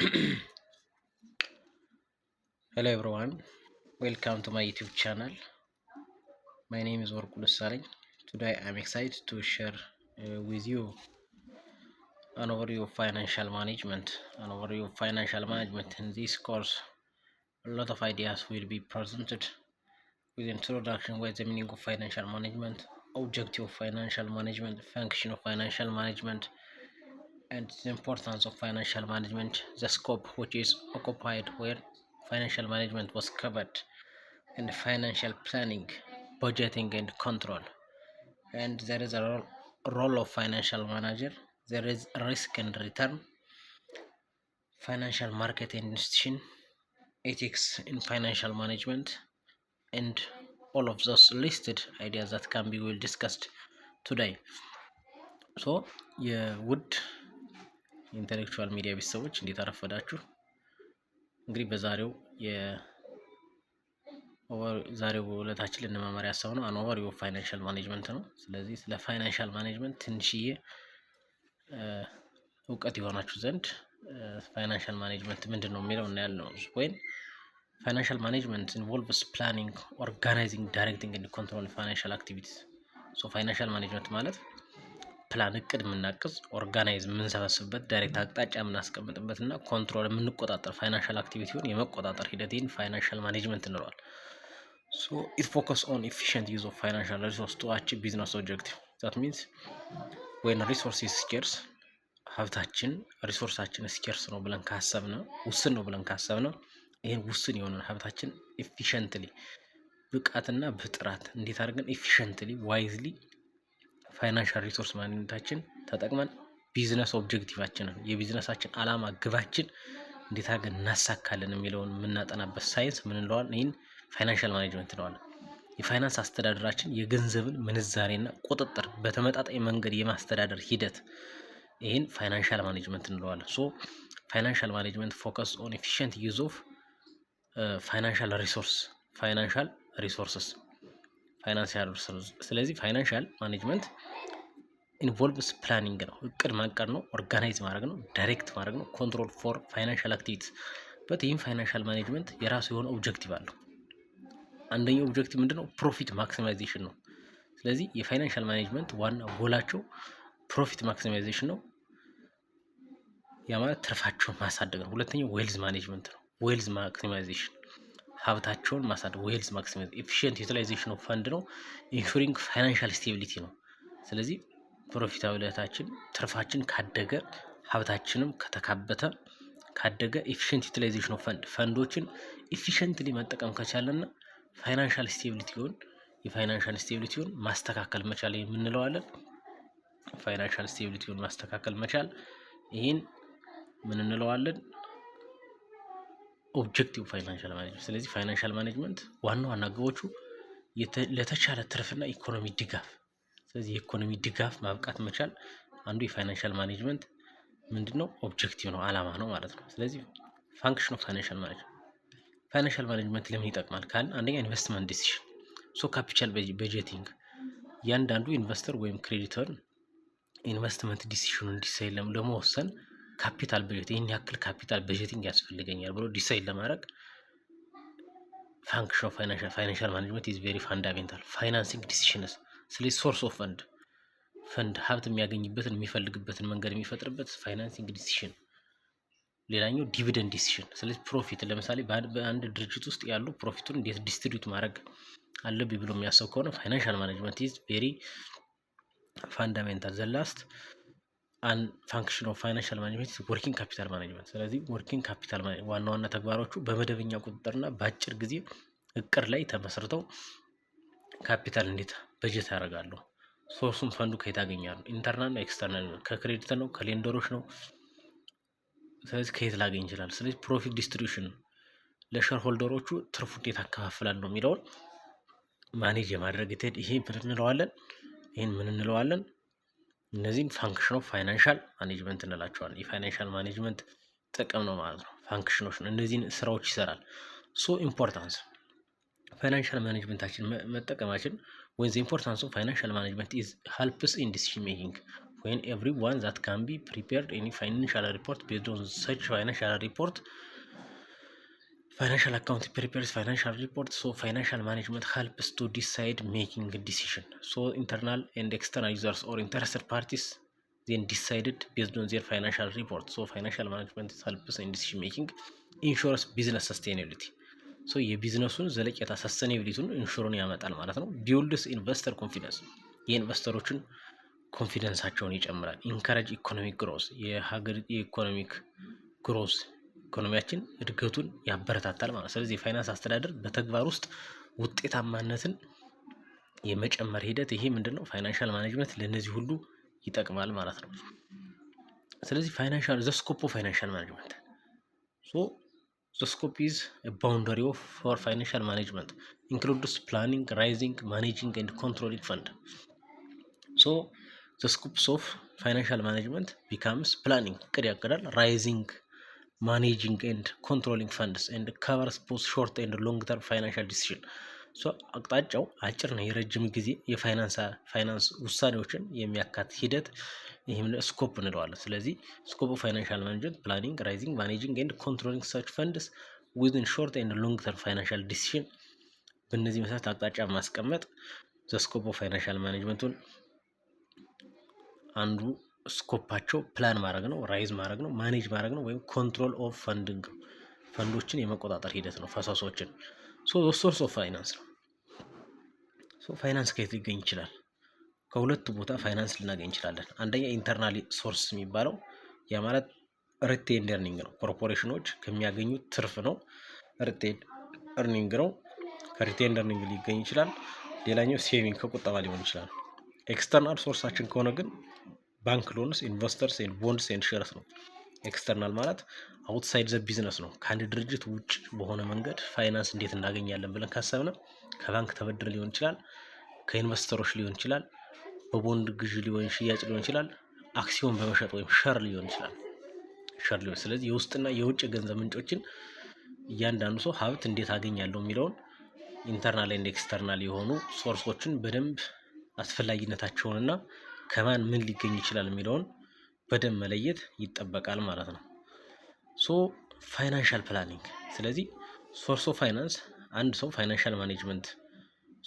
Hello everyone, welcome to my YouTube channel. My name is Worku Desalegn. Today I'm excited to share with you an overview of financial management. An overview of financial management. In this course, a lot of ideas will be presented with introduction, what is the meaning of financial management, objective of financial management, function of financial management, and the importance of financial management, the scope which is occupied where financial management was covered, and financial planning, budgeting and control. And there is a role of financial manager, there is risk and return, financial market and institution, ethics in financial management, and all of those listed ideas that can be well discussed today. So የውድ Intellectual Media ቤተሰቦች፣ እንዴት አረፈዳችሁ? እንግዲህ በዛሬው ዛሬው ዕለታችን ልንማማር ያሰብነው an overview of financial management ነው። ስለዚህ ስለ financial management ትንሽዬ እውቀት የሆናችሁ ዘንድ financial management ምንድን ነው የሚለው እናያለን ነው። ወይም financial management involves planning, organizing, directing and control financial activities። So financial management ማለት ፕላን እቅድ የምናቅድ፣ organize የምንሰበስብበት፣ direct አቅጣጫ የምናስቀምጥበት እና control የምንቆጣጠር financial activity ውን የመቆጣጠር ሂደትን financial management እንለዋል። So it focus on efficient use of financial resource to achieve business objective. That means when resource is scarce፣ ሀብታችን resource ኣችን scarce ነው ብለን ካሰብነው፣ ውስን ነው ብለን ካሰብነው፣ ይህን ውስን የሆነን ሀብታችን efficiently ብቃትና በጥራት እንዴት አድርገን efficiently, wisely financial resource management ኣችን ተጠቅመን business objective ኣችንን፣ የቢዝነሳችን አላማ ግባችን እንዴት አድርገን እናሳካለን የሚለውን የምናጠናበት ሳይንስ ምን እንለዋለን? ይህን financial management እንለዋለን። የፋይናንስ አስተዳደራችን የገንዘብን ምንዛሬና ቁጥጥር በተመጣጣኝ መንገድ የማስተዳደር ሂደት ይህን financial management እንለዋለን። So financial management focus on efficient use of financial resource, financial resources, financial resource። ስለዚህ financial management involves planning ነው፣ እቅድ ማቀድ ነው፣ organize ማድረግ ነው፣ direct ማድረግ ነው፣ control for financial activities። But ይህም financial management የራሱ የሆነ objective አለው። አንደኛው objective ምንድነው? Profit maximization ነው። ስለዚህ የ financial management ዋና goal ኣቸው profit maximization ነው። ያ ማለት ትርፋቸውን ማሳደግ ነው። ሁለተኛው wealth management ነው። Wealth maximization፣ ሀብታቸውን ማሳደግ፣ wealth maximization፣ efficient utilization of fund ነው። Ensuring financial stability ነው። ስለዚህ profitability ኣችን፣ ትርፋችን ካደገ፣ ሀብታችንም ከተካበተ፣ ካደገ፣ efficient utilization of fund፣ fund ኦችን efficiently መጠቀም ከቻለና financial stability ውን የ financial stability ውን ማስተካከል መቻል የምንለዋለን። Financial stability ውን ማስተካከል መቻል ይህን ምን እንለዋለን? Objective financial management። ስለዚህ financial management ዋና ዋና ግቦቹ ለተሻለ ትርፍና ኢኮኖሚ ድጋፍ። ስለዚህ የኢኮኖሚ ድጋፍ ማብቃት መቻል አንዱ የ financial management ምንድነው? Objective ነው፣ አላማ ነው ማለት ነው። ስለዚህ function of financial management፣ financial management ለምን ይጠቅማል ካልን፣ አንደኛ investment decision፣ so capital budgeting፣ እያንዳንዱ investor ወይም creditor investment decision ኑን decide ለመወሰን capital budget፣ ይህን ያክል capital budgeting ያስፈልገኛል ብሎ decide ለማድረግ function of financial management is very fundamental። Financing decisions፣ ስለዚህ source of fund፣ fund ሀብት የሚያገኝበትን የሚፈልግበትን መንገድ የሚፈጥርበት financing decision። ሌላኛው dividend decision። ስለዚህ profit፣ ለምሳሌ በአንድ ድርጅት ውስጥ ያሉ profit ኡን እንዴት distribute ማድረግ አለብኝ ብሎ የሚያስብ ከሆነ financial management is very fundamental። The last one function of financial management, working capital management። ስለዚህ working capital ዋና ዋና ተግባሮቹ በመደበኛ ቁጥጥርና በአጭር ጊዜ እቅድ ላይ ተመስርተው ካፒታል እንዴት በጀት ያደርጋሉ፣ source ኡን fund ኡ ከየት ያገኛሉ፣ internal ነው external ነው፣ ከ credit ነው፣ ከ lender ኦች ነው፣ ስለዚህ ከየት ላገኝ ይችላል። ስለዚህ profit distribution ለ shareholder ኦቹ ትርፉ እንዴት አከፋፍላለሁ የሚለውን manage የማድረግ ይሄ ምን እንለዋለን? ይህን ምን እንለዋለን? እነዚህን function of financial management እንላቸዋለን። የ financial management ጥቅም ነው ማለት ነው። Function ኖች ነው። እነዚህን ስራዎች ይሰራል። So importance financial management ኣችን መጠቀማችን ወይም the importance of financial management is helps in decision making። When everyone that can be prepared any financial report based on such financial report, financial accounting prepares financial report. So financial management helps to decide making decision. So internal and external users or interested parties then decided based on their financial report. So financial management helps in decision making, ensures business sustainability. So የቢዝነሱን ዘለቄታ sustainability ውን ensure ን ያመጣል ማለት ነው። Builds investor confidence፣ የ investor ኦችን confidence ኣቸውን ይጨምራል። Encourage economic growth፣ የሀገር የ economic growth ኢኮኖሚያችን እድገቱን ያበረታታል ማለት ነው። ስለዚህ የፋይናንስ አስተዳደር በተግባር ውስጥ ውጤታማነትን የመጨመር ሂደት ይሄ ምንድነው? Financial management ለእነዚህ ሁሉ ይጠቅማል ማለት ነው። ስለዚህ financial the scope of financial management. So the scope is boundary of for financial management, includes planning, raising, managing and controlling fund. So the scopes of financial management becomes planning፣ እቅድ ያቅዳል፣ raising, managing and controlling funds, and covers both short and long term financial decision. አቅጣጫው አጭርና የረጅም ጊዜ የፋይናንስ ፋይናንስ ውሳኔዎችን የሚያካትት ሂደት ይህም scope እንለዋለን። ስለዚህ scope of financial management: planning, raising, managing and controlling such funds within short and long term financial decision። በእነዚህ መሰረት አቅጣጫ ማስቀመጥ the scope of financial management ኡን አንዱ scope ኣቸው plan ማድረግ ነው፣ raise ማድረግ ነው፣ manage ማድረግ ነው፣ ወይም control of funding ነው። ፈንዶችን የመቆጣጠር ሂደት ነው፣ ፈሳሶችን። So source of finance ነው። So finance ከየት ሊገኝ ይችላል? ከሁለት ቦታ ፋይናንስ ልናገኝ እንችላለን። አንደኛ internal source የሚባለው፣ ያ ማለት retained earning ነው። ኮርፖሬሽኖች ከሚያገኙት ትርፍ ነው። Retained earning ነው። ከ retained earning ሊገኝ ይችላል። ሌላኛው saving ከቁጠባ ሊሆን ይችላል። External source ኣችን ከሆነ ግን bank loans፣ investors፣ bonds and shares ነው። External ማለት outside the business ነው። ከአንድ ድርጅት ውጭ በሆነ መንገድ ፋይናንስ እንዴት እናገኛለን ብለን ካሰብነ ከባንክ ተበድር ሊሆን ይችላል፣ ከ investor ኦች ሊሆን ይችላል፣ በቦንድ ግዢ ሊሆን ሽያጭ ሊሆን ይችላል፣ አክሲዮን በመሸጥ ወይም share ሊሆን ይችላል። Share ሊሆን ስለዚህ የውስጥና የውጭ የገንዘብ ምንጮችን እያንዳንዱ ሰው ሀብት እንዴት አገኛለሁ የሚለውን internal and external የሆኑ source ኦችን በደንብ አስፈላጊነታቸውንና ከማን ምን ሊገኝ ይችላል የሚለውን በደንብ መለየት ይጠበቃል ማለት ነው። So financial planning። ስለዚህ source of finance፣ አንድ ሰው financial management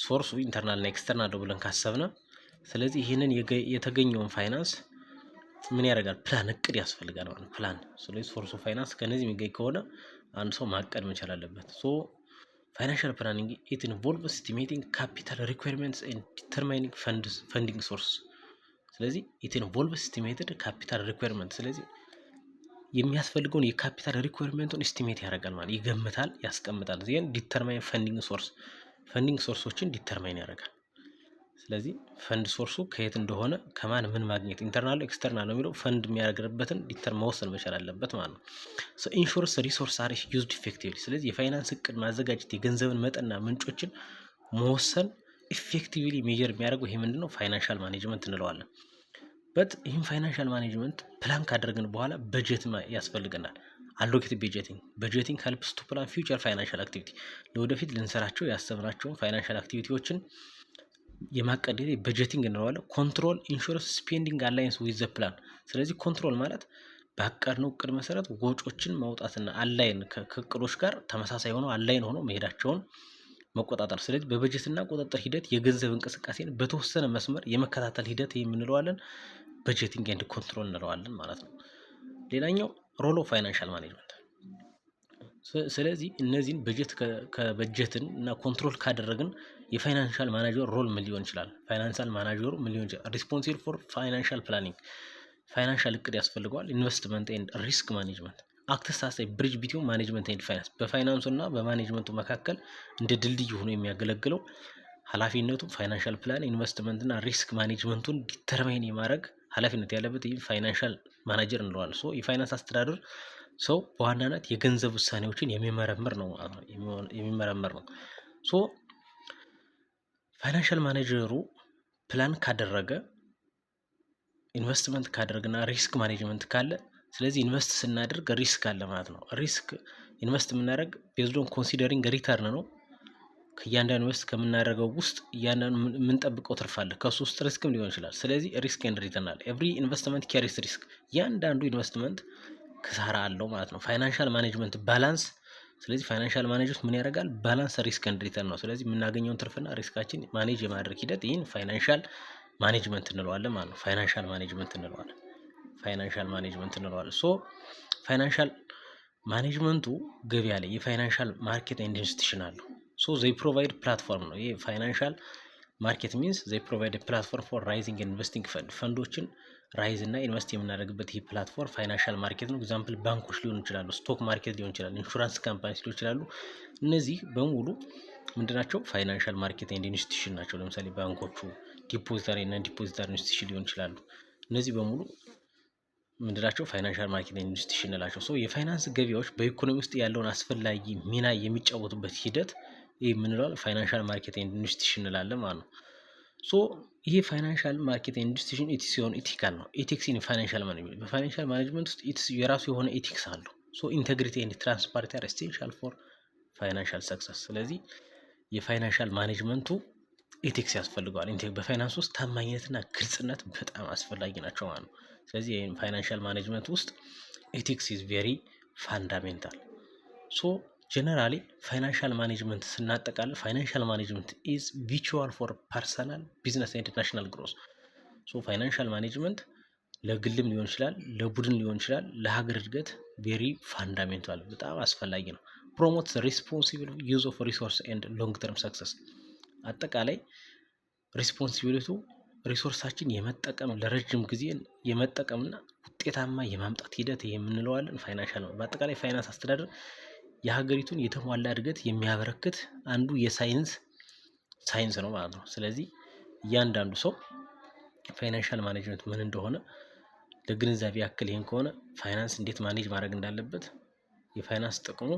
source ኡ internal እና external ነው ብለን ካሰብነ፣ ስለዚህ ይህንን የተገኘውን ፋይናንስ ምን ያደርጋል? ፕላን እቅድ ያስፈልጋል ማለት ፕላን። ስለዚህ source of finance ከነዚህ የሚገኝ ከሆነ አንድ ሰው ማቀድ መቻል አለበት። So financial planning, it involves estimating capital requirements and determining funding source። ስለዚህ it involves estimated capital requirement። ስለዚህ የሚያስፈልገውን የ capital requirement ኡን estimate ያደርጋል ማለት ይገምታል፣ ያስቀምጣል። Then determine funding source፣ funding source ኦችን determine ያደርጋል። ስለዚህ fund source ኡ ከየት እንደሆነ፣ ከማን ምን ማግኘት፣ internal external ነው የሚለው ፈንድ የሚያደርግበትን መወሰን መቻል አለበት ማለት ነው። Ensures resource are used effectively። ስለዚህ የፋይናንስ እቅድ ማዘጋጀት፣ የገንዘብን መጠንና ምንጮችን መወሰን effectively measure የሚያደርገው ይሄ ምንድነው? Financial management እንለዋለን። But ይህን financial management plan ካደረግን በኋላ በጀት ያስፈልገናል። Allocate budgeting. Budgeting helps to plan future financial activity። ለወደፊት ልንሰራቸው ያሰብናቸውን financial activity ዎችን የማቀድ budgeting እንለዋለን። Control ensures spending aligns with the plan። ስለዚህ control ማለት ባቀድነው እቅድ መሰረት ወጪዎችን ማውጣትና align ከእቅዶች ጋር ተመሳሳይ ሆኖ align ሆኖ መሄዳቸውን መቆጣጠር። ስለዚህ በበጀትና ቁጥጥር ሂደት የገንዘብ እንቅስቃሴን በተወሰነ መስመር የመከታተል ሂደት የምንለዋለን budgeting and control እንለዋለን ማለት ነው። ሌላኛው role of financial management። ስለዚህ እነዚህን በጀት ከበጀትን እና control ካደረግን የ financial manager role ምን ሊሆን ይችላል? Financial manager ኡ ምን ሊሆን ይችላል? Responsible for financial planning፣ financial እቅድ ያስፈልገዋል። Investment and risk management, acts as bridge between management and finance፣ በፋይናንሱ እና በ management ኡ መካከል እንደ ድልድይ ሆኖ የሚያገለግለው ኃላፊነቱ financial plan፣ investment እና risk management ኡን determine የማድረግ ኃላፊነት ያለበት ይህ financial manager እንለዋለን። So የፋይናንስ አስተዳደር ሰው በዋናነት የገንዘብ ውሳኔዎችን የሚመረምር ነው ማለት ነው፣ የሚመረምር ነው። So financial manager ኡ plan ካደረገ፣ ኢንቨስትመንት ካደረገና risk management ካለ፣ ስለዚህ invest ስናደርግ risk አለ ማለት ነው። Risk invest የምናደርግ based on considering return ነው። ከእያንዳንዱ invest ከምናደርገው ውስጥ እያንዳንዱ የምንጠብቀው ትርፍ አለ። ከሱ ውስጥ risk ም ሊሆን ይችላል። ስለዚህ risk and return አለ። Every investment carries risk። እያንዳንዱ ኢንቨስትመንት ክሳራ አለው ማለት ነው። Financial management balance። ስለዚህ financial management ምን ያደርጋል? Balance risk and return ነው። ስለዚህ የምናገኘውን ትርፍና risk ኣችን manage የማድረግ ሂደት ይህን financial management እንለዋለን ማለት ነው። Financial management እንለዋለን። Financial management እንለዋለን። So financial management ኡ ገበያ ላይ የ financial market and institution አለው። So they provide platform ነው። ይህ financial market means they provide platform for raising, investing fund። Fund ኦችን raise እና invest የምናደርግበት ይህ platform financial market ነው። Example ባንኮች ሊሆኑ ይችላሉ፣ stock market ሊሆን ይችላል፣ insurance companies ሊሆን ይችላሉ። እነዚህ በሙሉ ምንድናቸው? Financial market and institution ናቸው። ለምሳሌ ባንኮቹ depository እና depository institution ሊሆን ይችላሉ። እነዚህ በሙሉ ምንድናቸው? Financial market institution እንላቸው። So የፋይናንስ ገበያዎች በኢኮኖሚ ውስጥ ያለውን አስፈላጊ ሚና የሚጫወቱበት ሂደት ይህ የምንለው financial market institution እንላለን ማለት ነው። So ይሄ financial market institution ethics ሲሆን ethical ነው። Ethics in financial management፣ በ financial management ውስጥ ethics የራሱ የሆነ ethics አለው። So integrity and transparency are essential for financial success። ስለዚህ የ financial management ኡ ethics ያስፈልገዋል። በፋይናንስ ውስጥ ታማኝነትና ግልጽነት በጣም አስፈላጊ ናቸው ማለት ነው። ስለዚህ financial management ውስጥ ethics is very fundamental። So generally financial management ስናጠቃልል financial management is vital for personal, business and national growth። So financial management ለግልም ሊሆን ይችላል፣ ለቡድን ሊሆን ይችላል፣ ለሀገር እድገት very fundamental በጣም አስፈላጊ ነው። Promote responsible use of resource and long term success። አጠቃላይ responsibility ው resource ኣችን የመጠቀም፣ ለረጅም ጊዜ የመጠቀምና ውጤታማ የማምጣት ሂደት የምንለዋለን financial ነው። በአጠቃላይ ፋይናንስ አስተዳደር የሀገሪቱን የተሟላ እድገት የሚያበረክት አንዱ የሳይንስ ሳይንስ ነው ማለት ነው። ስለዚህ እያንዳንዱ ሰው financial management ምን እንደሆነ ለግንዛቤ ያክል ይሄን ከሆነ ፋይናንስ እንዴት manage ማድረግ እንዳለበት፣ የፋይናንስ ጥቅሙ፣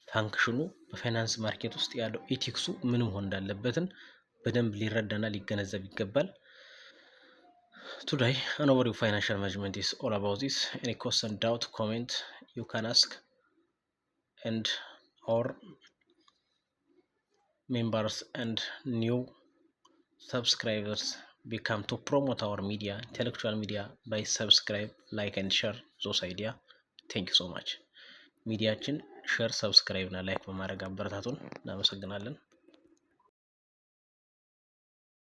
function ኑ፣ በ finance market ውስጥ ያለው ethics ኡ ምን መሆን እንዳለበትን በደንብ ሊረዳና ሊገነዘብ ይገባል። Today an overview financial management is all about this. Any question, doubt, comment, you can ask, and our members and new subscribers become to promote our media, intellectual media, by subscribe, like and share those idea. Thank you so much. ሚዲያችን share፣ subscribe እና like በማድረግ አበረታቱን። እናመሰግናለን።